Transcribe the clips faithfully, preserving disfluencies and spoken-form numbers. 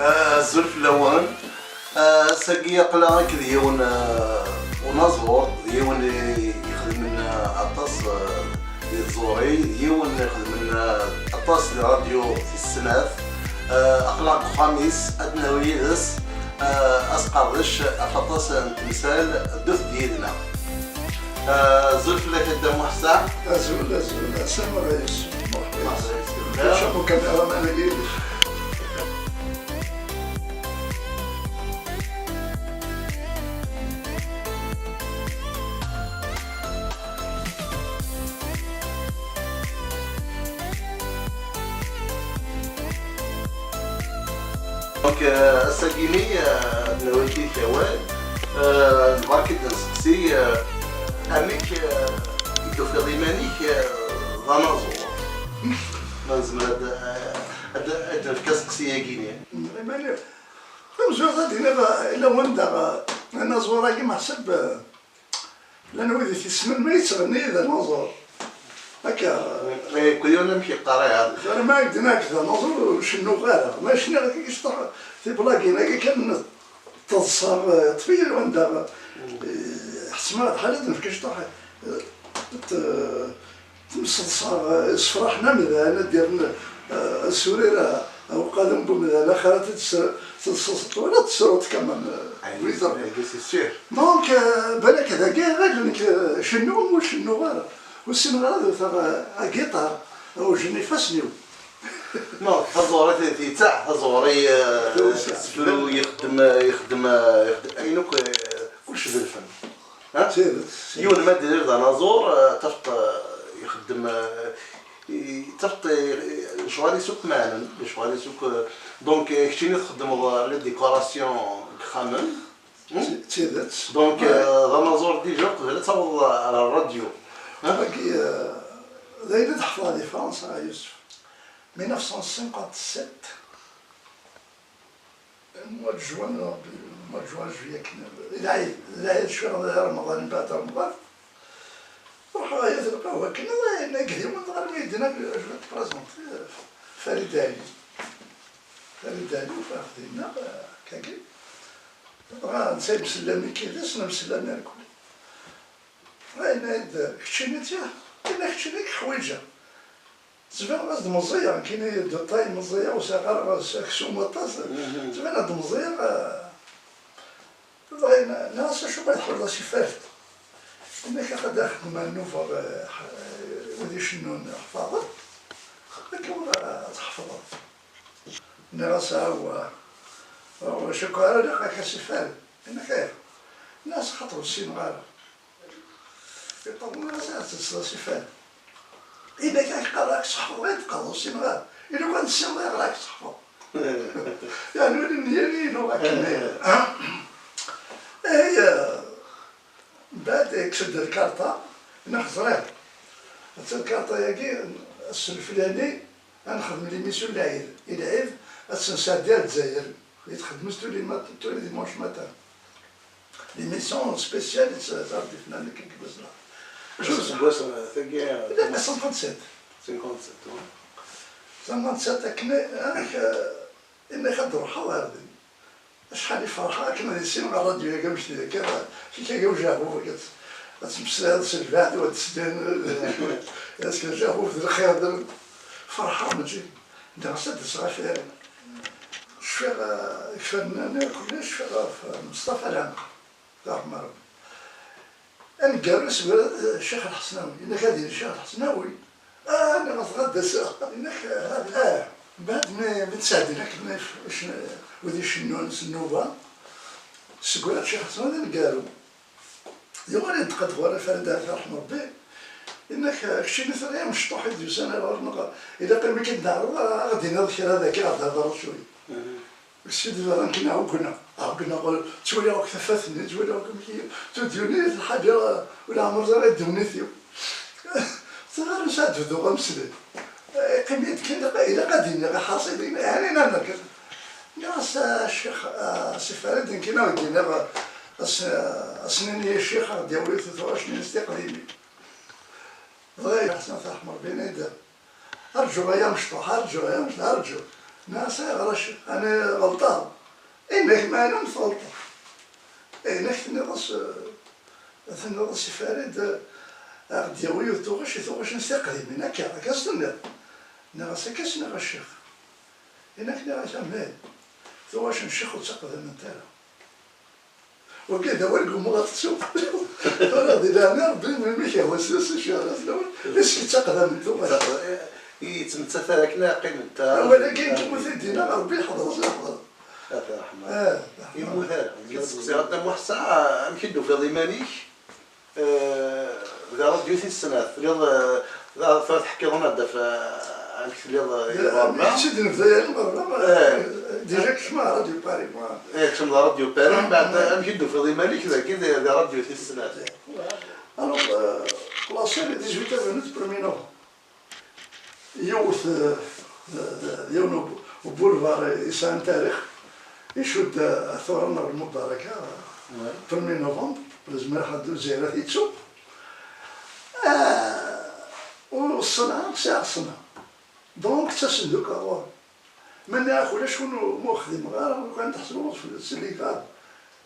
Azul fell-awen. Ass-agi aql-aɣ akked yiwen, eh, unaẓur, d yiwen i ixedmen, eh, aṭas, eh, di tẓuri, d yiwen ixedmen, eh, aṭas di ṛṛadyu tis snat. Eh, aql-aɣ deg uxxam-is, ad d-nawi yid-s, eh, asqerdec ɣef aṭas n temsal ddut-d yid-neɣ. Eh, azul fell-ak a Dda Muḥ Saɛd. Azul, azul, assalam ɛlikum. Merḥba. Merḥba. Acu ukamiraman-agi? Donc, euh, ass-agi-ni, euh, ad nawi yid-k awal, euh, nebɣa ad k-id-nesteqsi, euh, amek, euh, i d-tufiḍ iman-ik, euh, d anaẓur? Ma nezmer ad, euh, ad, ad nefk asteqsi-agi-ni. Iman-iw, tamezwarut ad d-iniɣ, illa wanda, anaẓur-agi meḥsub, llan wid i t-yessnen ma yettɣenni d anaẓur. Akka. Eh, kul yiwen amek yeqqar, iha. Tura ma ak-d-nniɣ d anaẓur ur cennuɣ ara. Ma cniɣ akka kecṭaḥ tiblagin-agi kan teḍṣa, eh, ṭṭef-iyi wanda, eh, ḥesmeɣ lḥal ad nefk kecṭaḥ, eh, t-, Temseḍsa, eh, ssefraḥen amdan, ad d-irren, eh, assurir, eh, uqadum n umdan, axir ad tt-, tt-, tt-, wala ad tesruḍ quand même, eh, Ay, oui, c'est sûr. Donc, eh, balak dagi, ɣilen-k, eh, cennuɣ, ur cennuɣ ara. Ur ssineɣ ara ad wteɣ, eh, agiṭar, ɣewjen ifassen-iw. Non, taẓuri t-, yettaɛa, taẓuri, eh, Taẓuri. Asefru yexdem, yexdem, yexdem, ayen akk, eh, kullec d lfen. Ha? D tidet. Yiwen ma d-iriɣ d anaẓur, eh, tafeḍ, eh, ixeddem, eh, i-, tafeḍ, eh, lecɣal-is akk meɛnen, lecɣal-is akk, eh, donc, eh, keččini txeddmeḍ, eh, les décorations deg yexxamen, hmm? D tidet. Donc, eh, d anaẓur déjà qbel ad taweḍ ɣer ṛṛadyu. Ha? Wagi, eh, d ayen i d-ḥefḍeɣ di Fransa, a Yusef. Mille neuf cent cinquante-sept, mois de juin, mois de juin, juillet, akken, d lɛid, d lɛid, cfiɣ d Remḍan, mbeɛd Remḍan. Ruḥeɣ ɣer yiwet n lqahwa akken, yenna-k d yiwen, dɣa mi d-yenna, je vais te présenter Farid Ali. Farid Ali, ufiɣ-t dinna, akkagi. Dɣa netta yemsellem-ik yid-s, nemsellem irkul. Dɣa yenna-yi-d, keččini, tiah, yenna, keččini i k-ḥwiǧeɣ. Tettbineḍ-as-d meẓẓiyeɣ, nekkini d ṭṭay meẓẓiyeɣ, ur sɛiɣ ara s-, aksum aṭas. Mhm. Tettbineḍ-d meẓẓiyeɣ, eh, dɣa yenna-as, acu ma tḥewleḍ a si Farid? Yenna-k ad axedmeɣ nnuba, eh, ḥ-, wid icennun ḥfaḍen, akka ur ad tḥefḍeḍ. Nniɣ-as, awah, ur cukkeɣ ara liqak a si Farid. Yenna-k ayɣer? Nniɣ-as, xaṭer ur ssineɣ ara. Iṭṭerḍen-as ad teṭṭseḍ asifan. Ini-k ad k-qqareɣ ad k-ṣeḥfeḍ, ay d-qqareḍ ur ssineɣ ara. Ini-k ur tessineḍ ayɣer ad k-ṣeḥfeḍ. Yeɛni ur nni ara inu akken. Eh, mbeɛd yekkes-d lkarṭa, neɣ ẓriɣ. Atta lkarṭa-yagi, ass lflani, ad nexdem l'émission n lɛid. I lɛid, ad tt-nesɛeddi ar Lezzayer. I txeddem tous les mat-, tous les dimanches matin. L'émission spéciale, i tt-, tt-, tt-, tifnan akken deg uzneɣ. Acu n useggas, eh, tagi, eh, Llan cinquante-sept. Cinquante-sept, ouais. Cinquante-sept akken, eh, amek, eh, yenna-k ad d-ruḥeḍ ɣer din. Acḥal i ferḥeɣ akken ad issineɣ ṛṛadyu-agi, amek di akka, kikaga ujaɣuf, ad tt-, ad tmeslayeḍ s lbeɛd, u ad d-slen, est-ce que ajaɣuf d lxir, d, ferḥeɣ mačči. Nniɣ-as ad d-aseɣ ɣef, cfiɣ, eh, ifernan, kullec, cfiɣ ɣef Meṣṭafa Lɛenqer, d arma Rebbi. Aneggaru seg Ccix Lḥesnawi, yenna-k ad yili Ccix Lḥesnawi. Ah, nniɣ-as dɣa ad d-aseɣ. Yenna-k, ah, ah. Mbeɛd mi, mi d-sɛeddin akken wid icennun s nnuba, seg Ccix Lḥesnawi d aneggaru. Yuɣal yeddeq-d ɣur-i Farid Ɛli, yerḥem Rebbi, yenna-k, keččini tura i amecṭuḥ i d-yusan ar ɣur-neɣ, ilaq imi k-id-neɛreḍ, ad ɣ-d-tiniḍ kra dagi, ad d-thedreḍ cwiya. Mhm. Sidi daɣen kina ɛuggneɣ, ɛuggneɣ, ttwaliɣ akk tafat-nni, ttwaliɣ akk amek i tudyuni, lḥaǧa, ur ɛemmer ẓriɣ i ddunit-iw. Ẓriɣ nesɛa d-bduɣ ameslay. Iqqim-iyi-d kan, ilaq ad d-iniɣ, iḥaṣil, yeɛni ad nerkez. Nniɣ-as, a ccix, a si Farid, nekk ad ak-d-iniɣ, as-, as-nini i ccix ad ɣ-d-yawi tiṭ-, ɣur-s tiqdimin. Dɣa Ḥsen At Ḥmer Benida, rǧu ay amecṭuḥ, rǧu ay amecṭuḥ, rǧu. Nniɣ-as: "Ayɣer a ccix? Ɛni ɣelṭeɣ?" "Inek, meɛna ur tɣelṭeḍ. Inek, tenniḍ-as, eh, tenniḍ-as i Farid, eh, a ɣ-d-yawi yiwet tuɣac i tuɣac-nnes tiqdimin, akka, akka as-tenniḍ." Nniɣ-as: "Akka s-nniɣ a ccix." "Inek, nniɣ-ak amah, tuɣac n ccix ur ttaqdament ara." Wagi d awal gummuɣ ad tettuɣ. Tura di leɛnaya Rebbi, melmi k-yehwa s, s ccɛer, ad t-nawi, is yettaqdam n tuɣac. Yettmettat ara akken ad qqiment. Awal-agi, yemmut i d-yenna, Rebbi yeḥḍer, s yeḥḍer. At ṛṛeḥma. Ah, yemmut ara. Nekk ad seqsiɣ a Dda Muḥ, ass-a, amek i d-tufiḍ iman-ik? Eh, d ṛadyu tis snat. Telliḍ, eh, d, tura teḥkiḍ-aneɣ-d ɣef, eh, amek telliḍ, eh, i lɣerba. Kečč i d-nebda yal lɣerba, ma, eh, déjà kecmeɣ ɣer Radio Paris, moi. Eh, kecmeḍ ɣer Radio Paris, mbeɛd, eh, amek i d-tufiḍ iman-ik dagi di, di ṛadyu tis snat? Alors, eh, placé le dix-huit avril, premier novembre. Yiwet, eh, eh, yiwen u-, ubulvar yesɛan tarix, icudd, eh, tura n Lmubaraka, premier novembre, lezmer ḥedd ur zihir ad t-yettu. Eh, u ṣṣenɛa, sɛiɣ ṣṣenɛa. Donc, ttasen-d akk ɣur-i. Ma nniɣ-ak ulac win ur, ma ur xdimeɣ ara, lukan tḥesbeḍ fell-, c'est légal.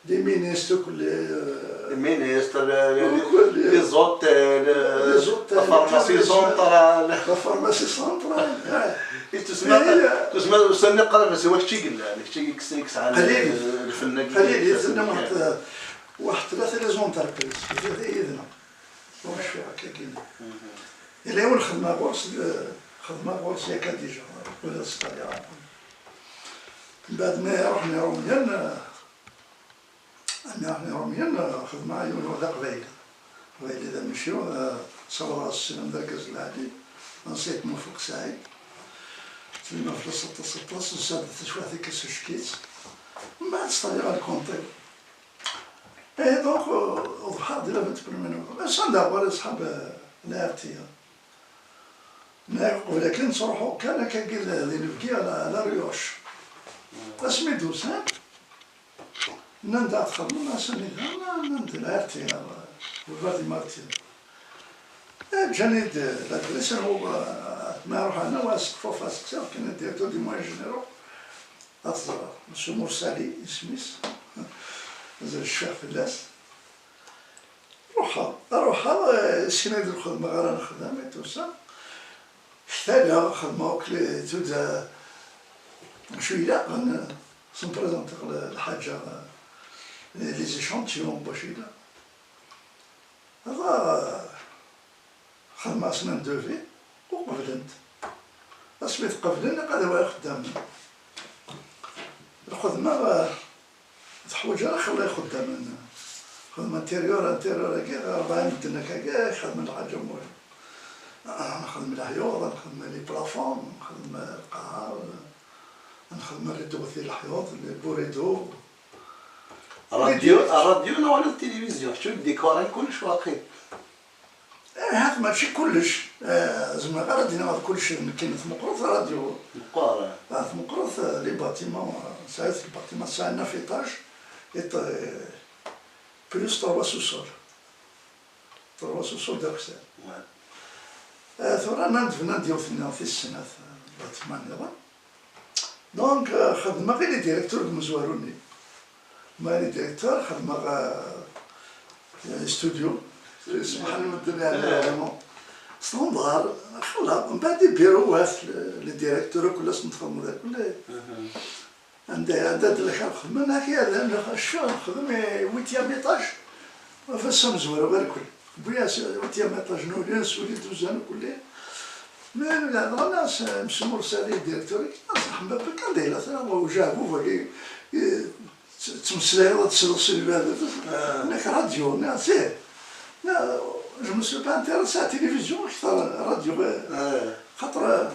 Des ministres, كل، euh, les ministres, les, les, les hôtels, euh, les hôtels, la pharmacie centrale. La pharmacie centrale, ouais. Et tout ça, tout ça, c'est un قرار, c'est واش تيقول لنا، كيكسيكس عن الفن. قليل، تسمى واحد، واحد ثلاثة les entreprises، هذا يدنا. واش في هكا كاين. إلا ونخدم غورس، خدمة غورس ياك ديجا، ولا ستادير. من بعد ما رحنا روميان، أنا رحنا روميان، خدمة يوم هذا قبيل. قبيل إذا مشيو، صبر السلام ذاك العادي، نسيت موفق سعيد. تلمى في السطة ستة، نساد تشواتي كسو شكيت. من بعد ستادير الكونتي. إيه، دونك، وضحى دير بنت برمينو. بس عندها غير أصحاب العرتية. ما قبل كي نروحو كان كاكي ذي نبكي على، على ريوش. اسمي دوسان. نندا تخدم، اسمي ذا، نندا العرتية. والبادي مارتي. إيه، جاني د-، لادريس، هو، ما نروح أنا واسقفو فاسقسي، كان ديريكتور دي موان جينيرو. أتزرع. مسيو مرسالي، اسميس. زي الشيخ فلاس. روحها، روحها، آه، سينا يدير الخدمة، غير أنا خدام، إي تو سا. كتابة، خدمة، وكل، تبدا شوية، غن-، سنبريزونتي الحاجة، آه، لي زيشانتيون، باش يلا. هذا خدمة سمان دوفي وقبلنت. اسمي تقبلن قال هو خدام. الخدمة تحوج على خلي خدام. خدمة انتيريور، انتيريور هكا، أربعة مدن هكا، خدمة الحاجة مهم. نخدم الحيوط، نخدم لي بلافون، نخدم القاعة، نخدم الريدو في الحيوط، لي بوريدو. الراديو، الراديو ولا التلفزيون؟ شو الديكور كلش واقي؟ إيه، هاك ماشي كلش. آه، زعما غير غادي ناخذ كلش، كاين تمقرط راديو. مقارن. آه، تمقرط، آه، لي باتيمون، آه، ساعات الباتيمون ساعة ناف إيطاج، إيط-، آه، بلوس تروا سوسول. تروا سوسول داك الساعة. آه، ثورة ناند فناند يوثنا في السنة، آه، باتيمون نظام. دونك، آه، خدمة غير لي ديريكتور مزواروني. ماني ديريكتور، خدمة غا-، يعني استوديو. سمح لي من الدنيا، يعني، فريمون. ستوندار، خلا، من بعد بيروات، ل-، لي ديريكتور كل اسم تخدم ذا كله. عندها، عندها دلك الخدمة، هناك هذا، أنا شو نخدم، ويتيام إيطاج. فالسم زوار غير كل. بويا س-، ويتيام إيطاج، نولي نسولي دوزان كله. مي لا، لا، لا، س-، مسمور سالي ديريكتور، نصح بابا كان دايرة، أنا وجابو، فقي، ي-، ت-، تمسلايض، تسلسل بعد. آه. هناك راديو، نا، سي. لا، جو مي سوي با انتيريسي على التلفزيون أكثر، راديو، آه. خاطر،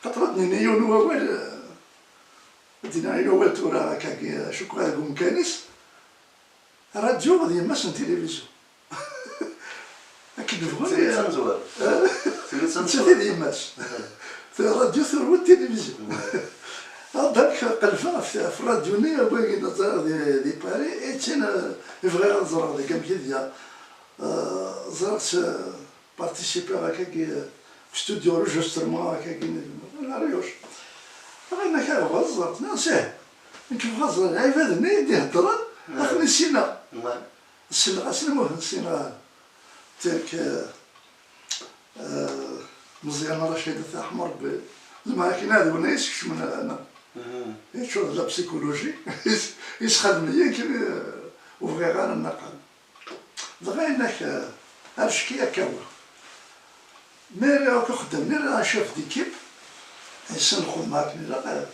خاطر نيني يون ووال، دينا يون ووال تورا هكاك، شكون هذاك مكانيس؟ الراديو هذه يماس التلفزيون. أكيد نبغى سيدي تنزور. آه. سيدي تنزور. سيدي يماس. آه. في الراديو ثروة التلفزيون. آه. آه، داك قلفة في، في الراديو ني، وين نزار دي، دي باري، إتسين، آه، يبغى يزرع دي كم كذا. آه، زرعت، آه، بارتيسيبي هكاكي في ستوديو روجسترمون هكاكي، لا ريوش. Amek ara ẓreɣ? Neɣ sih. Nekk bɣiɣ ad ẓreɣ lɛibad-nni i d-iheddren, ad ten-issineɣ. Selleɣ-asen, muh, ssineɣ. Tirk, eh, eh, Meẓyan Racid At Ḥemṛebbi. Zemreɣ akken ad win ay yeskecmen, eh, neɣ. Yeččur d la psychologie. Yesxedem-iyi akken, eh, ur bɣiɣ ara naqal. Dɣa yenna-k, eh, ar cki akka wa. Mi ara akk ixeddam, mi ara chef d'équipe, yessen lxedma akken ilaq, eh,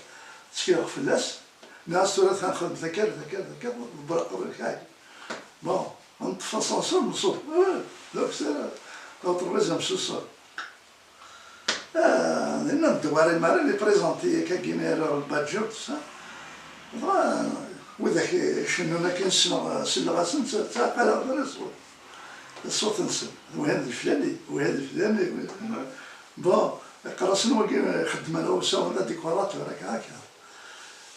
ttekleɣ fell-as. Nniɣ-as tura atan xedmet akka, akka, akka, ḍebber aqerru-k, ɛyi. Bon, neṭṭef asansur, nṣubb. Eh, donc c'est la troisième sous-sol. Ah, dinna ddewar imaren, les présenter, akka, gagner le badge, tout ça. Dɣa, widak icennun akken ssneɣ, selleɣ-asen, tt-, ttɛeqqaleɣ-d ṣṣut. Ṣṣut-nsen. Wihin d flani, wihin d flani, wihin. Bon, iqerrasen wagi xeddmen ɣer usawen d adécorateur, akka, akka.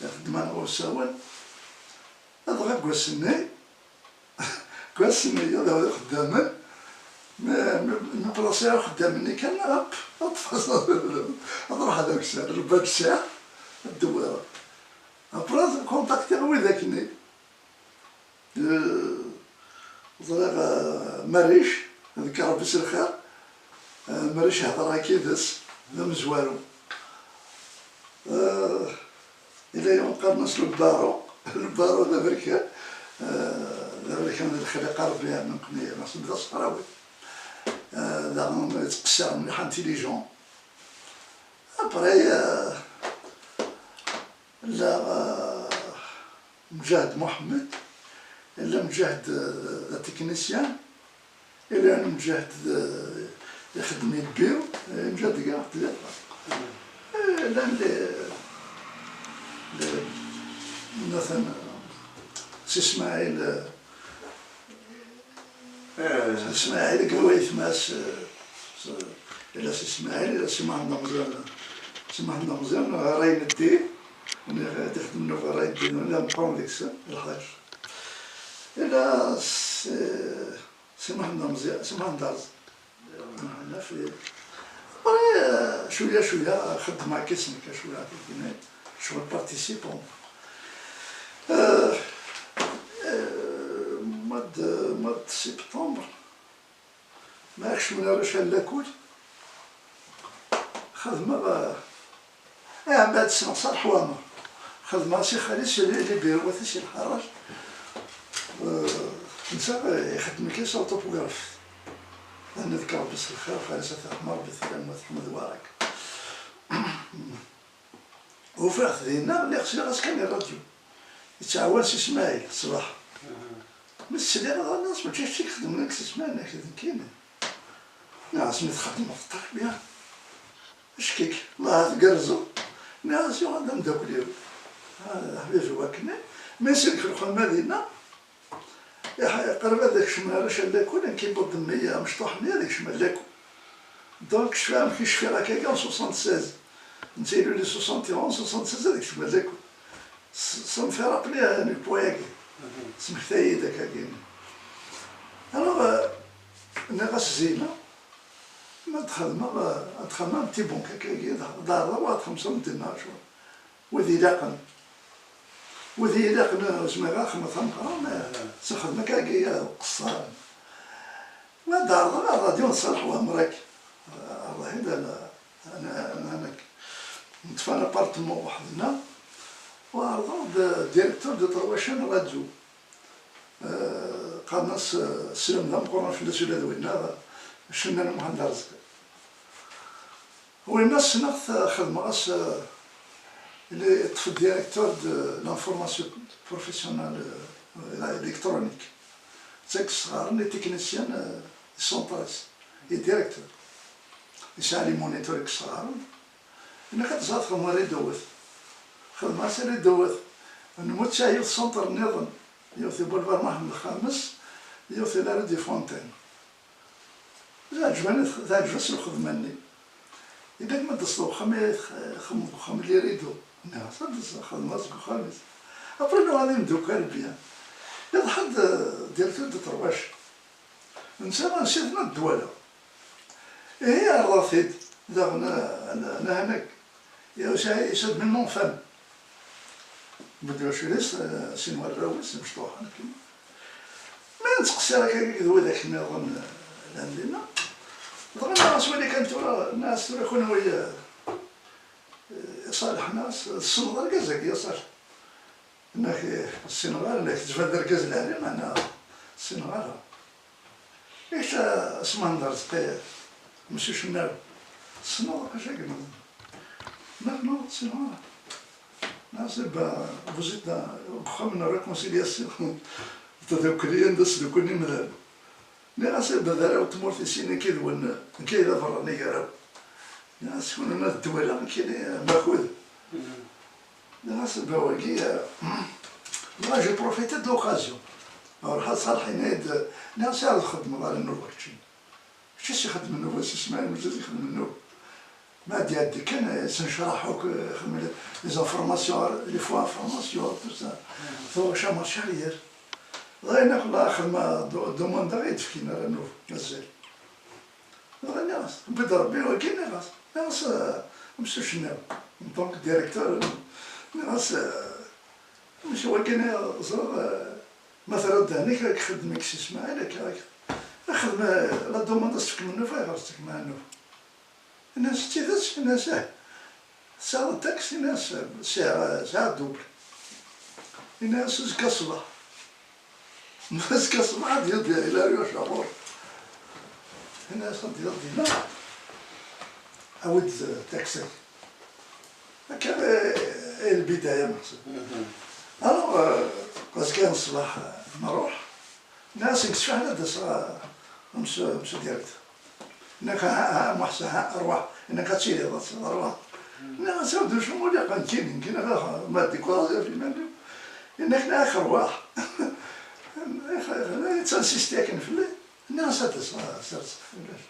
Xeddmen ɣer usawen. Dɣa deg wass-nni, deg wass-nni, ad awiɣ ixeddamen, mi, mi, mi plasiɣ ixeddamen-nni kan, hop, ad ṭṭfeɣ, ad ruḥeɣ d akessar, lbak sɛiɣ, ad dewwireɣ. Après, ad kontaktiɣ widak-nni. Eh, ẓriɣ, eh, Maric, ad k-Ṛebbi s lxir. Eh, Maric, hedreɣ-ak yid-s, d amezwaru. Eh, yella yiwen qqaren-as le baron. Le baron d aberkan. Eh, d aberkan d lxaliqa Ṛebbi, nekkni, nekkni d aṣefrawi. Eh, daɣen yettqeṣṣir mliḥ, intelligent. Après, eh, la, eh, Mǧahed Muḥemmed, yella Mǧahed, eh, d atiknisyan, yella Mǧahed, eh, ixeddem i lbiru, eh, Mǧahed deg ɣef tliṭ. Eh, llan les, les, مثلا, Si Smaɛil, eh, Eh, Si Smaɛil deg waytma-s, eh, s-, yella Si Smaɛil, yella Si Muḥend Ameẓyan, Si Muḥend Ameẓyan, ṛṛay n ddin, niɣ ad ixdem nnuba ṛṛay n ddin, yella meqqren deg-sen, lḥaǧ. Yella Si, Si Muḥend Ameẓyan, Si Muḥend Arẓ. Naf, eh, cwiya, cwiya, xeddmeɣ akka s nekk, cwiya, ccɣel participant. Eh, eh, mois de, mois de septembre, ma kecmen arrac ar lakul, xedmeɣ, eh, ah, mbeɛd ssneɣ Ṣaleḥ Wamer. Xedmeɣ si xali-s, li, li biruwat-is, i lḥaṛaj. Eh, netta, eh, ixeddem kan s la topographie. Ad nefk Ṛebbi s lxir, xali-s At Ɛmer, Ṛebbi teḥmed, teḥmed warak. Ufiɣ-t dinna, lliɣ sliɣ-as kan i ṛṛadyu. Yettɛawan Si Smaɛil, ṣṣbeḥ. Mi s-sliɣ, dɣa nniɣ-as, mačči kečč i ixedmen nekk Si Smaɛil, nekk d nekkini. Nniɣ-as, mi txeddmeḍ, très bien. Ackik, Allah tgerrzeḍ. Nniɣ-as, yuɣal d ameddakel-iw. Ah, d aḥbib-iw akken. Mi s-nekk lxedma dinna, Iḥ-, qrib ad kecmen arrac ar lakul, nekk iwweḍ-d meyya amecṭuḥ-nni ad kecmen ar lakul. Donc, cfiɣ amek i cfiɣ akkagi en soixante-seize. Netta ilul di soixante et onze, soixante-seize ad kecmen ar lakul. S-, ça me fait rappeler, euh, le point-agi. Smekta-yi-d akkagi. Alors, euh, nniɣ-as Zina, ma ad xedmeɣ, euh, ad xedmeɣ un petit banc akkagi, d, d ɛerḍeɣ ad xemsa medden neɣ cwiṭ. Wid ilaqen. Wid ilaqen, ur zmireɣ ara xedmeɣ tameqqrant, eh, s lxedma akka, akka, qeṣṣaren. Ma d-ɛerḍeɣ ar ṛṛadyu n Ṣaleḥ Wamer akk. Ṛṛahi d ala, ana, ana, ana, neṭṭef un appartement weḥd-neɣ, u ɛerḍeɣ-d directeur de trois chaînes radio. Eh, qqaren-as, eh, sslam d ameqqran fell-as ula d winna, Cennan Muḥend Arezqi. Winna ssneɣ-t, eh, xedmeɣ-as, eh, il est, yeṭṭef directeur de l'information professionnelle, eh, électronique. D tagi yesɣaren les techniciens, eh, yessenṭer-as, i directeur. Yesɛa les moniteurs i yesɣaren. Yenna-k ad tẓer txedmeḍ ridewet. Xedmeɣ-as ridewet. Nmutt yiwet senṭer nniḍen. Yiwet i Boulevard Mohamed Lxames, yiwet i la rue de Fontaine. Teɛǧeb-as, teɛǧeb-as lxedma-nni. Yenna-k ma d-teṣleḍ uxxam, i tx-, txedmeḍ deg uxxam les rideaux. Nniɣ-as ad d-xedmeɣ seg uxxam-is. Après nuɣal d imeddukal bien. Iḍḥa-d, euh, directeur de trois chaînes. Netta ansi-ten ad d-walaɣ. Ihi ɛerḍeɣ-t-id daɣen, a, a, a Hanag. Yaw sɛi isad même en femme. Beddu acris, sin warraw-is, mecṭuḥen, kima. Ma nettqeṣṣir akka d widak nniḍen, llan dinna. Dɣa nniɣ-as wali kan tura, nniɣ-as tura kunwi, eh, Ṣaleḥ, nniɣ-as tessneḍ argaz-agi a Ṣaleḥ? Nniɣ-as ur ssineɣ ara, nniɣ-as yettban d argaz lɛali, meɛna ur ssineɣ ara. Ita Asma n Ṛezqi, Msuc Nnaw, tessneḍ aqcic-agi? Nniɣ-as non, ur ssineɣ ara. Nniɣ-as eh ben, vous êtes dans, deg uxxam n réconciliation, tadukli anda sdukkulen imdanen. Nniɣ-as eh ben, d arraw n tmurt i sin, nekk yid-wen, nekk ay d aberrani gar-awen. Nniɣ-as kunwi d ddwala, nekkini makud. Nniɣ-as eh ben wagi, eh, moi j'ai profité de l'occasion. Ruḥ a Ṣaleḥ, yenna-yi-d, nniɣ-as ar txeddmeḍ ara nnuba keččini. Kečč i s-ixeddmen nnuba, si Smaɛil Mezaz ixeddmen nnuba. Ma ad iɛeddi kan, eh, yettnecraḥ akk, eh, ixeddem les informations, les faux informations, tout ça. Tuɣ cama carrière. Dɣa yenna-ak la xedma du-, demande i d-fkin ara nnuba, mazal. Dɣa nniɣ-as, wwi-d Rebbi wagi, nniɣ-as, nniɣ-as, eh, Msuc Nnaw, en tant que directeur, nniɣ-as, eh, Maca wagi ẓriɣ, eh, ma terra ddehn-ik, ad k-xedmen si Smaɛil, akka, akka. Xdem, eh, la demande ad s-tefkem nnuba, ayɣer s-tefkem nnuba? Ini-as d tidet, ini-as ah. Tesɛiḍ taxi? Ini-as sɛiɣ, sɛiɣ double. Ini-as azekka ṣṣbeḥ. Azekka ṣṣbeḥ ad yud ila yuc ɣur. Ini-as ad yud dinna. Awi-d taxi. Akka, eh, eh, lbidaya meḥsub. Alors, eh, azekka n ṣṣbeḥ, eh, nruḥ. Nniɣ-as nekk sfiḥ ad d-aseɣ, eh, msu, msu direct. Nniɣ-as ha, ha, muḥsa, ha, rwaḥ. Nniɣ-as ad tiliḍ, ad tiliḍ, rwaḥ. Nniɣ-as ad d-acu ur lliɣ nekkini, nekkini ɣer ma décourager ɣef iman-iw. Nniɣ-as rwaḥ. Yettsinsisti akken fell-i. Nniɣ-as ad d-aseɣ, ad serseɣ fell-ak.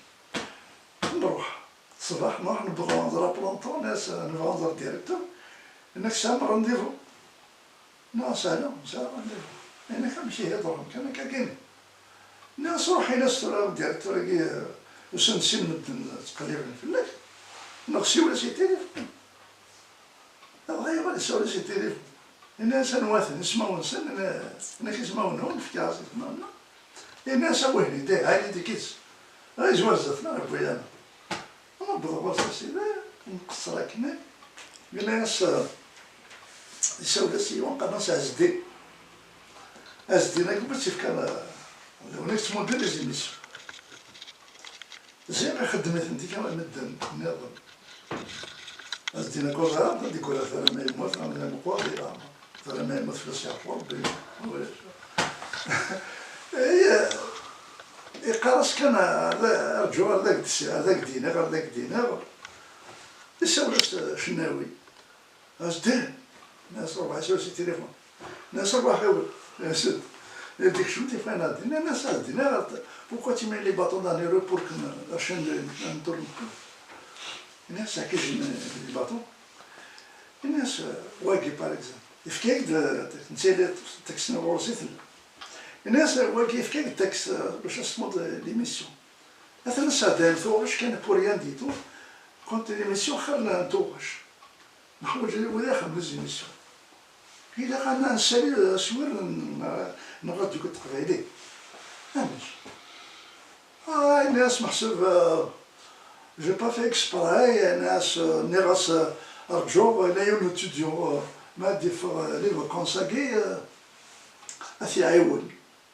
Nruḥ. Ṣṣbeḥ nruḥ, newweḍ ɣer unẓar aplanṭu, nniɣ-as nebɣa ad nẓer directeur. Yenna-k tesɛam rendez-vous? Nniɣ-as ala, nesɛa rendez-vous. Yenna-k amek ihi, ḍurren kan akka kini. Nniɣ-as ruḥ, ini-as tura directeur-agi, eh, usan-d sin medden ttqelliben fell-ak. Neɣ siwel-as i tilifun. Dɣa yuɣal yessawel-as i tilifun. Yenna-as anwa-ten, ismawen-nsen, yenna-k ismawen-nwen, fkiɣ-as ismawen-nneɣ. Yenna-as a Wehni, deh, ɛayed-ik-id. Dɣa yezwar zdat-neɣ, yewwi-yaneɣ. Newweḍ ɣur-s a sidi, nqeṣṣer akken. Yenna-as, eh, isawel-as i yiwen qqaren-as Ɛezdin. Ɛezdin-agi wis yefkan, eh, d win i yettmudden les émissions. Ziɣ ixeddem-iten-id kra medden nniḍen. Ad d-iniɣ ur ẓriɣ, ad d-yeggul ɣef Tara ma yemmut, neɣ ma meqqer di leɛmer. Tara ma yemmut fell-as yeɛfu Rebbi, ma ulac. Iye, iqqar-as kan, "Rǧu, ar d ak-d-, ar d ak-d-iniɣ, ar d ak-d-iniɣ." Isawel-as, eh, Cennawi. As-d, nniɣ-as ṛebbaɛ, isawel-as i tilifun. Nniɣ-as ṛebbaɛ, ɣiwel. As-d. Ad d-ikcem tifanaḍ. Nniɣ-as, as-d, nniɣ-as, pourquoi tu mets les bâtons dans les roues pour que la chaîne ne, ne tourne pas? Nniɣ-as, accuse les bâtons. Nniɣ-as, wagi, par exemple, yefka-ak-d, eh, netta yella taxi ɣur-s i tella. Nniɣ-as, wagi, yefka-ak-d taxi, eh, bac ad s-tmuḍ, eh, l'émission. Atan sɛeddayen tuɣac kan pour rien du tout. Quand l'émission xir n tuɣac. Neḥwaǧ wid ara ixedmen les émissions. Ilaq ad nsali aswir n, n ṛṛadyu n teqbaylit. Amek? Ah, ini-as meḥsub, euh, j'ai pas fait exprès, ini-as, euh, nniɣ-as, euh, rǧu, ila yiwen n étudiant, euh, ma ad d-iffeɣ, euh, les vacances-agi, euh, ad t-iɛiwen.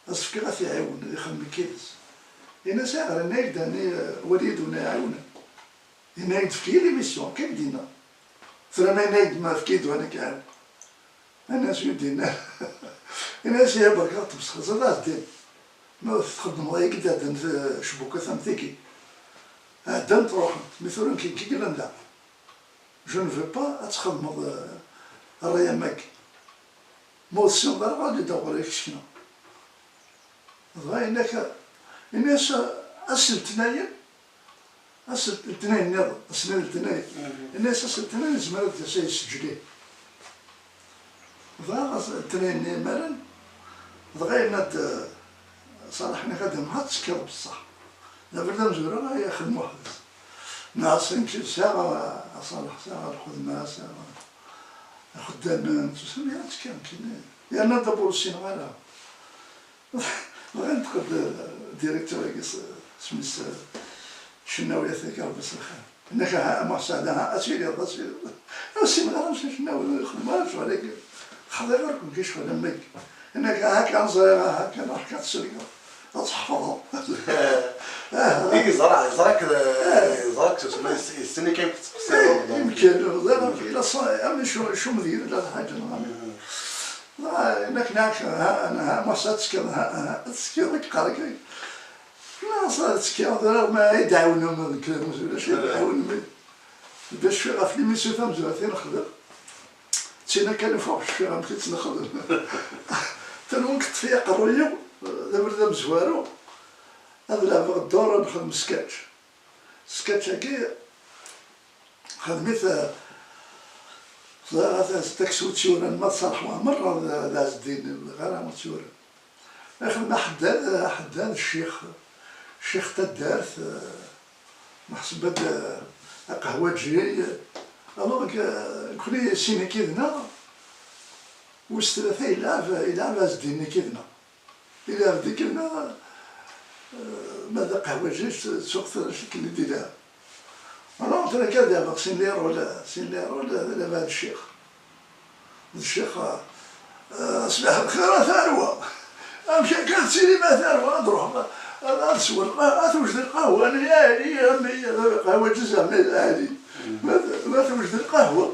Ad s-fkeɣ ad t-iɛiwen, ad ixdem kkiles. Ini-as ayɣer? Ini-ak-d, ani, euh, wali-yi-d win iɛiwnen. Yenna-yi-d, efk-iyi l'émission, akka i k-d-yenna. Tura ma yenna-yi-d, ma efk-iyi-d win i k-iɛiwnen. Ini-as, ur d-yenni ara. Ini-as, ihi berka ɣef tmesxer, ẓer Ɛezdin. Ma txeddmeḍ ayagi d-ɛeddan, eh, cbukat am tigi. Ɛeddant, ruḥent. Mi tura nekk, nekk i yellan da. Je ne veux pas ad txedmeḍ, eh, ṛṛay am wagi. Ma ur tessineḍ ara, ɣer-d ɣur-i kečč kna. Dɣa yenna-k, ini-as, ass n letnayen, ass n letnayen nniḍen, ass-nni n letnayen. Mhm. Ini-as, ass n letnayen nezmer ad d-yas ad yesseǧli. Dɣa ass n letnayen-nni imaren, dɣa yenna-d, eh, Ṣaleḥ, ini-ak ad d-nehṛ ad tekkiḍ beṣṣeḥ. D abrid amezwaru, ay axeddim weḥd-s. Neɣ cinq, sɛiɣ, a Ṣaleḥ, sɛiɣ lxedma, sɛiɣ ixeddamen, tusam, ya ttekkan kan. Yerna d'abord ur ssineɣ ara. Dɣa yenṭeq-d, eh, directeur-agi s-, isem-is, eh, Cennawi, At-Yak, Rebbi s lxir. Yenna-k, "Aha, a Muḥ Saɛd, aha, ad tiliḍ, ad tiliḍ." Ur ssineɣ ara amek Cennawi, ur ixeddem ara lecɣal-agi. Xḍiɣ ur ken-icɣel am wagi. Yenna-k, "Aha kan ẓriɣ, aha kan ruḥ kan tsellkeḍ. Ad tḥefḍeḍ." I yeẓra, yeẓra-k, yeẓra-k tusma, yes-, yessen-ik amek tettqeṣṣireḍ. Eh, yemken, ẓriɣ amek, ila ṣa-, am icu-, icum deg-i la lḥaǧa, neɣ amek. Dɣa, nekk, nekk, ha, ha, Muḥ Saɛd, ad tekkiḍ, ha, ha, ad tekkiḍ, ad k-qqareɣ. Nniɣ-as, ad tekkiḍ, ma ad yi-d-tɛawnem, nekk, ulac, ad yi-d-tɛawnem. Bac cfiɣ ɣef l'émission tamezwarut i nexdem. D tin akka i ffɣeɣ cfiɣ amek i tt-nexdem. Tanwa teṭṭef-iyi aqerruy-iw, d abrid amezwaru, ad leɛbeɣ dduṛ, ad nexdem sketch. Sketch-agi, xedmet, eh, ẓriɣ ad as-, taksutt yuran ma d Ṣaleḥ Waɛmer, d, d Ɛezdin, ɣer ur tt-yuran. Ixdem aḥeddad, aḥeddad, ccix, ccix taddart, eh, meḥsub ad, eh, aqehwaǧi. Alors, eh, nekni sin-agi yid-neɣ, wis tlata yelɛeb, yelɛeb Ɛezdin-nni yid-neɣ. Ilɛeb deg-neɣ, eh, ma d aqehwaǧi, ttuɣ tura akken i d-ilɛeb. Alors, tura akka ad d-abeɣ sin les rôles, sin les rôles, d Laba d Ccix. D Ccix, eh, "Ṣbaḥ lxir a tarwa. Amek akka tettili ma tarwa? Ad ruḥeɣ, ad, ad sweɣ lqahwa, ad tewjed lqahwa, a Ɛli, a mmi, qahwa ǧiza, a Ɛli. Ma t-, ma tewjed lqahwa,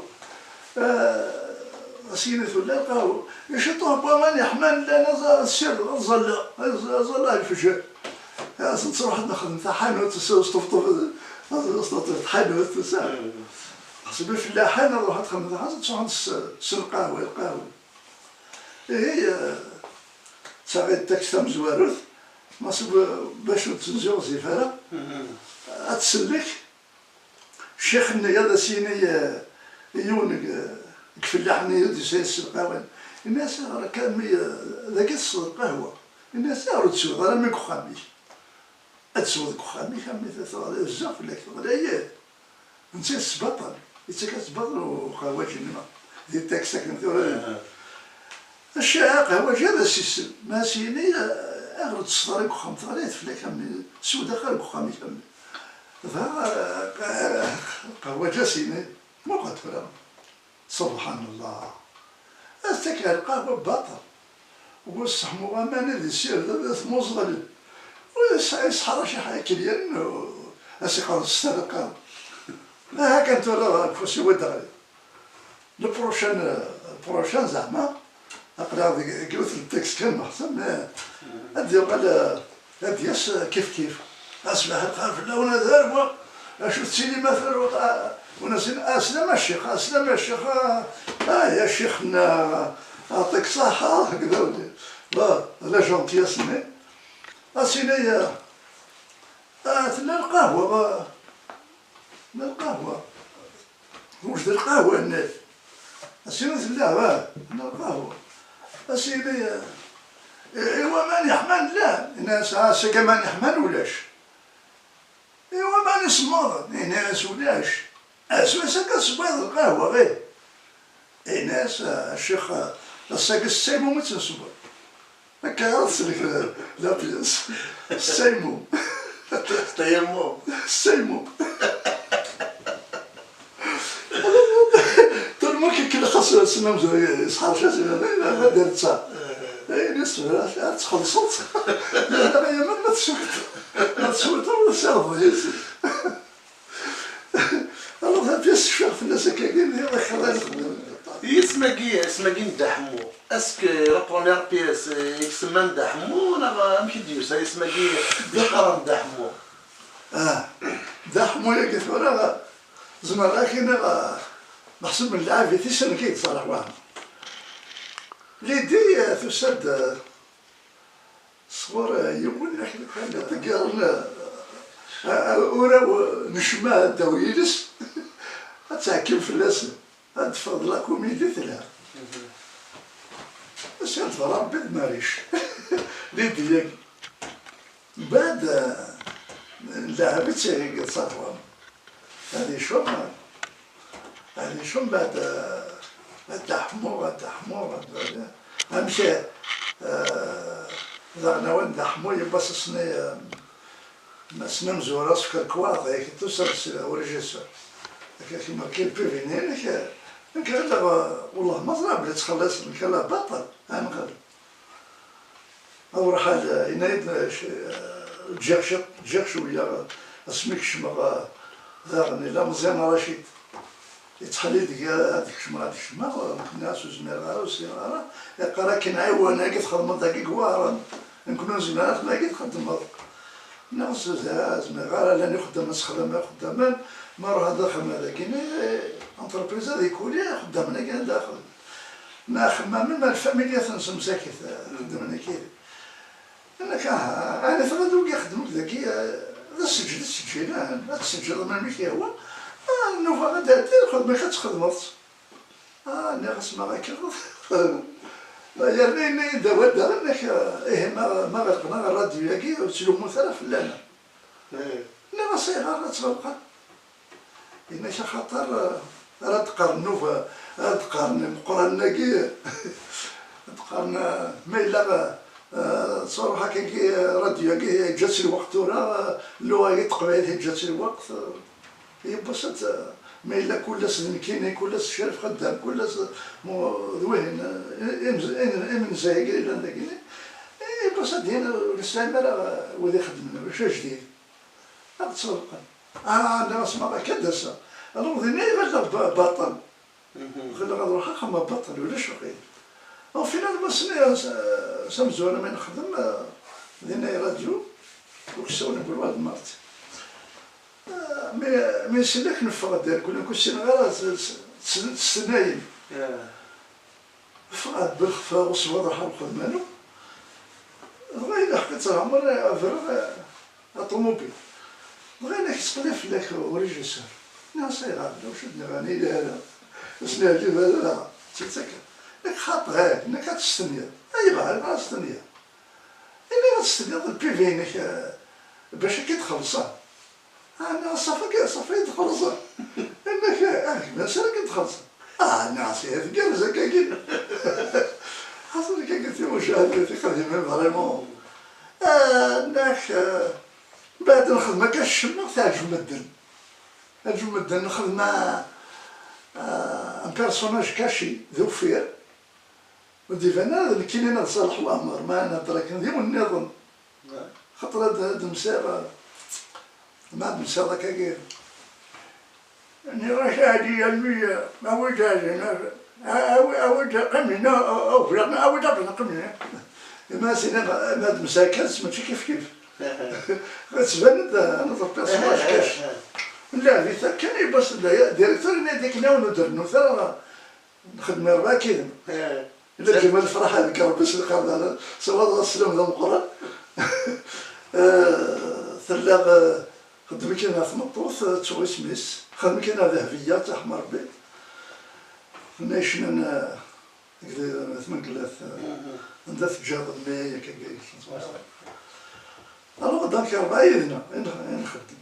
eh, as-yini tella lqahwa. Ici ṭuḥ n waman yeḥman llan, aẓ-, ssired, aẓalla, aẓ-, aẓalla lefjer." As-, nettruḥ ad nexdem taḥanut, s-, sṭebṭeb, sṭebṭeb tḥanut, tusa. Ḥseb ifellaḥen, ad ruḥ ad xedmen taḥanut, ttruḥen s, s lqahwa, lqahwa. Ihi, eh, ttaɣ-d takti tamezwarut, meḥsub bac ur d-tenzi ɣezzif ara, ad tsellek. Ccix-nni ad as-yini, eh, i yiwen deg, deg ifellaḥen i d-yusa yesselqawan, ini-as, "Ayɣer akka a mmi, eh, dagi tesseḍ lqahwa?" Ini-as, "Ayɣer ur teswiḍ ara a mmi deg uxxam-ik? Ad tesweḍ deg uxxam-ik a mmi, teɣli bezzaf fell-ak, teɣli-ak." Netta yesbaṭel, yettak-as baṭel uqehwaǧi-nni di taksa akken tura. Acca aqehwaǧi ad as-isel, ma as-yini, "Ayɣer ur tesseḍ ara deg uxxam, teɣli-ak fell-ak a mmi, sew daxel deg uxxam-ik a mmi." Dɣa, eh, qehwaǧi as-yini, "Muqel tura, subḥan Allah. Ad ttakeɣ lqahwa baṭel. Ur sseḥmuɣ aman ad issired, ad tmuẓɣel. Ur yesɛi ṣṣeḥra ciḥ akelyan, as-iqerreb s tadqa." Aha kan tura ɣef usiwa d-ɣli. Le prochain, le prochain zeɛma, aql-aɣ deg, deg yiwet n texte kan meḥsub, mais ad d-yuɣal, ad d-yas kif kif. "Asbaḥ lxir fell-awen a tarwa, acu tettili ma tarwa, a, ur nessin, aslama a ccix, aslama a ccix, a, a ya ccix-nneɣ, aɛṭik ṣaḥa", hekda wali. Bon, la gentillesse-nni. Asini, a, tella lqahwa, a, tella lqahwa. Tewjed lqahwa-nni. Asini tella, a, tella lqahwa. Asini, a, i, i waman yeḥman llan, ini-as, a, ass-agi aman yeḥman ulac. I waman isemmaḍen, ini-as ulac. Asmi akka teswiḍ lqahwa, ih. Ini-as, a ccix, ass-agi s ttaymu i tt-neswa. Akka ara tsellek la pièce. S ttaymu. S ttaymu. S ttaymu. Tellement que kien xas ssnam zuri, yesḥerc-as, ma d-iretta. Ayen i s-, ad txellṣeḍ. Yerna ay aman ma teswiḍ. Ma teswiḍ, ur tessiɣeḍ yes. Alors, la pièce, cfiɣ fell-as akkagi, nniɣ, "Akal." Yisem-agi, isem-agi n Dda Ḥemmu, est-ce que la première pièce, eh, i isemman Dda Ḥemmu, neɣ amek i d-yusa yisem-agi, i qqaren Dda Ḥemmu? Ah, Dda Ḥemmu-agi tura, zemreɣ ad k-iniɣ, ah, meḥsub n lɛib i tis-, nekk i d Ṣaleḥ Waɛmer. L'idée, eh, tusa-d, eh, sɣur, eh, yiwen, eh, iḍeggren, eh, eh, uraw, eh, n ccma ddaw yiles, ad tɛekkim fell-asen, ad d-teffeɣ d la comédie telha. Ass-a d Rebbi d Maric. L'idée-agi. Mbeɛd, eh, nleɛɛeb-itt i Ṣaleḥ Waɛmer. Ad icum, ad icum, bad, eh, ad daḥmu, ad daḥmu, ad, amek, eh, daɣen awal daḥmu yewwas asni, eh, asni amezwura skerkwaɣ, yak tusa s urejisur. Yak, yak, marki lpivini, yak, nekk ɣileɣ, eh, wellah ma ẓriɣ belli ttxelliṣen, nekk ala baṭel, anɣel. Awrḥal, eh, yenna-yi-d, eh, c-, eh, ǧǧiɣ ciṭ, ǧǧiɣ cwiya, eh, asmi kecmeɣ, eh, daɣen ila Meẓyan Racid. Yettḥelli deg-i ad kecmeɣ, ad kecmeɣ, eh, nekni ur zmireɣ ara, ur sliɣ ara. Yeqqar akken ɛiwen, agi txedmeḍ dagi deg Wehran. Nekni ur zmireɣ ara, dagi txeddmeḍ. Nniɣ-as, ur zmireɣ ara, llan ixeddamen, sexdameɣ ixeddamen, ma ruḥeɣ daxel dagi, eh, entreprise ad ikuli ixeddamen-agi ad daxel. Ma axemmam, ma lfamilya tensemsakit, eh, xeddmen akid. Yenna-k, aha, ɛni tɣileḍ wigi xeddmen dagi, eh, d aseǧǧed i ttseǧǧilen, ad tseǧǧeḍ melmi k-yehwa? Ah, nnuba ad d-tɛeddi, lxedma-k ad txedmeḍ. Ah, nniɣ-as, ma akka, yerna yenna-yi-d awal daɣen, yenna-k, eh, ihi ma, ma ɣelqen ṛṛadyu-agi, ur ttlummut ara fell-aneɣ. Nniɣ-as, ayɣer ad tt-ɣelqen? Yenna-k axaṭer, eh, ara d-qqaren nnuba, ara d-qqaren imeqqranen-agi, ad d-qqaren, eh, ma yella, eh, ttruḥ akkagi, eh, radyu-agi, yeǧǧa-tt lweqt tura, eh, lluɣa-agi n teqbaylit yeǧǧa-tt lweqt, eh, yiwwas ad, eh, ma yella kul ass d nekkini, kul ass Crif Xeddam, kul ass, eh, mu-, d wihin, eh, imz-, im-, imenzayen-agi yellan dagini, eh, yiwwas ad d-yini ur nesɛim ara, eh, wid ixeddmen, ulac ajdid. Ad tt-ɣelqen. Ah, nniɣ-as, ma akka d ass-a. Alors, dinna i ɣileɣ ba-, baṭel. Ɣileɣ ad ruḥeɣ axxam baṭel, ulac waqil. Au final, ma s-, s amezwura mi nexdem, eh, dinna i radyu, uksawen n Brual Mart. Eh, mi, mi nsellek neffeɣ-d, irkul nekk ur ssineɣ ara s-, s-, s-, s-, s-, tennayin. Ffɣeɣ-d belxef uswaḍ ruḥeɣ lxedma-nu. Dɣa ilaq ad tɛemmer, eh, abreɣ, eh, aṭumubil. Dɣa yenna-k, yettqellib fell-ak urijisur. Nniɣ-as, ayɣer? Ulac ad nniɣ, ani yelha ara. Ur s-neɛǧib ara, ttett akka. Nekk xaṭi, eh, nekk ad testenyiḍ. Ayɣer? Ayɣer ad testenyiḍ? Ini ad testenyiḍ lpivi-inek, eh, bac ad k-id-xellṣen. Ah, nniɣ, ṣafi, ṣafi i d-xellṣen. Inna-k, ah, gma-s ara k-id-xellṣen. Ah, nniɣ-as, ihi tgerrez akkagi. Xaṭer akkagi timucahat tiqdimin, vraiment. Ah, nniɣ-ak, ah, mbeɛd nexdem akka ccemma, teɛǧeb medden. Teɛǧeb medden, nexdem, ah, ah, un personnage caché, d uffir. Ur d-iban ara d nekkini neɣ Ṣaleḥ Waɛmer, ma nehder akken d yiwen nniḍen. Xaṭer ad, ad d-msiɣ, ma ad d-msiɣ akkagi. Nniɣ-as, Ɛli, a mmi, awi-d azen, awi, awi-d, qqim dinna, a, a, a, awi-d azen, qqim dinna. Ma as-iniɣ, ma ad d-msiɣ kan, mačči kif kif. Tettban-d, eh, another personnage caché. Nleɛb-it akken, yiwwas, directeur yenna-d akken awen ur d-rennut ara. Nxeddem i rebɛa akiden. Illa Ǧamal Ferḥat deg Rebbi s lqerban, sawaleɣ sslam d ameqqran. Eh, tella, eh, xeddem akiden ɣer tmeṭṭut, eh, ttuɣ isem-is. Xeddem akiden ɣer Dehbiya, ttaḥma Rebbi. Tenna yecnan, eh, deg tmengellat, eh, anda teǧǧiḍ mmi, akka, akka. Alors, donc, rebɛa yid-neɣ i nx-, i nxeddem.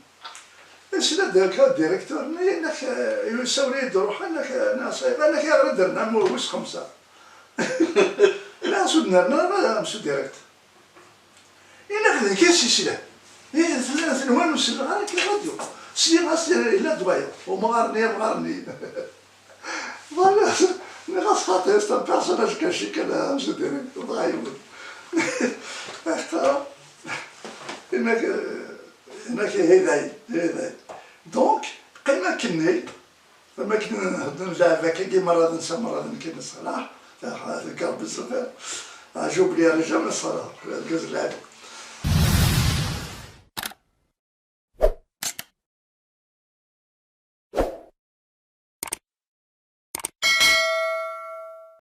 Yesla-d akka directeur-nni, yenna-k, eh, yessawel-iyi-d Ruḥan, yenna-k, eh, nniɣ-as, ayɣer, yenna-k, ayɣer i d-rnan wis xemsa? Nniɣ-as, ur d-nerna ara amsu direct. Yenna-k, d nekk i s-yeslan. Ihi, tella tenwa ur selleɣ ara akka i ṛṛadyu. Sliɣ-as, yella-d wayeḍ. Umɣar-nni, amɣar-nni. Voilà, nniɣ-as xaṭi, c'est un personnage caché kan, amsudri, dɣa yiwen. Axaṭer, yenna-k, yenna-k, ihi dayen, ihi dayen. Donc, qqim akkenni, am akken nleɛɛeb akkagi, merra d nsa, merra d nekk i neṣleḥ, deg Rebbi zzxir. Aɛjub li rrijal neṣleḥ, argaz lɛib.